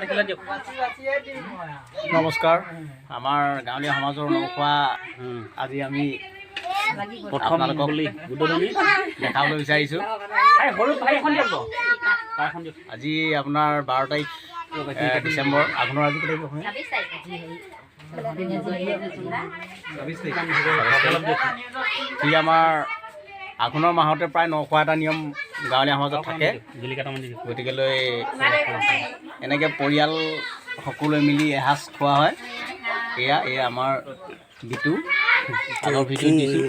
থাকিলে দিয়ক। নমস্কাৰ। আমাৰ গাঁৱলীয়া সমাজৰ নখোৱা আজি আমি প্ৰথম আপোনালোকক বুলি উদ্বোধনী দেখাবলৈ বিচাৰিছোঁ। এই সৰু পাই এখন দিয়ক, পাই এখন দিয়ক। আজি আপোনাৰ 12 তাৰিখ ডিচেম্বৰ, আঘোণৰ আজি কেই তাৰিখ অসমীয়া? অলপ দিয়ক। ঠিক আমাৰ আঘোণৰ মাহতে প্ৰায় নখোৱা এটা নিয়ম গাঁৱলীয়া সমাজত থাকে। জুলি কেইটামান দি দিয়ক। গতিকেলৈ এনেকৈ পৰিয়াল সকলোৱে মিলি এসাঁজ খোৱা হয়। এয়া এয়া আমাৰ বিটু, আগৰ ভিডিঅ' দিছোঁ।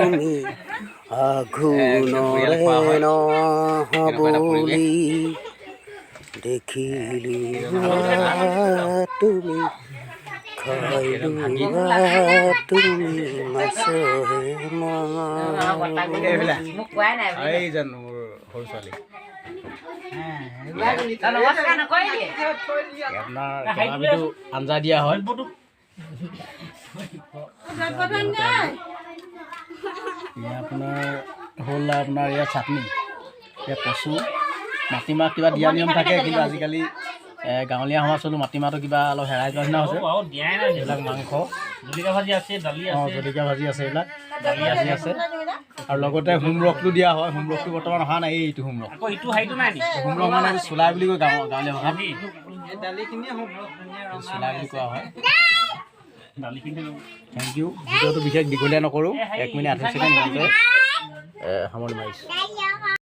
তুমি আঘোণৰে নহবলি দেখিলো, তুমি খাই লোৱা, তুমি মাছহে। এইফালে। মোক কোৱাই নাই। এই যেন মোৰ সৰু ছোৱালী। নমস্কাৰ নকৰিলি। আপোনাৰ কেইবাবিধো আঞ্জা দিয়া হয়। এয়া আপোনাৰ হ'ল আপোনাৰ এয়া চাটনি, এয়া কচু, মাটিমাহ কিবা দিয়া নিয়ম থাকে, কিন্তু আজিকালি গাঁৱলীয়া সমাজ হ'লেও মাটিমাহটো কিবা অলপ হেৰাই যোৱা নিচিনা হৈছে। আৰু দিয়াই নাই। এইবিলাক মাংস। জলকীয়া ভাজি আছে, দালি আছে। জলকীয়া ভাজি আছে, এইবিলাক দালি ভাজি আছে আৰু লগতে হোমৰসটো দিয়া হয়। হোমৰসটো বৰ্তমান অহা নাই। এইটো হোমৰস। আকৌ ইটো হেৰিটো নাই নি? হোমৰস মানে এইটো চোলাই বুলি কয় গাঁৱলীয়া ভাষাত। এইটো চোলাই বুলি কোৱা হয়। দালিখিনি। Thank U. ভিডিঅ'টো বিশেষ দীঘলীয়া নকৰোঁ, 1 মিনিট 28 ছেকেণ্ড, ইমানতে সামৰণি মাৰিছোঁ।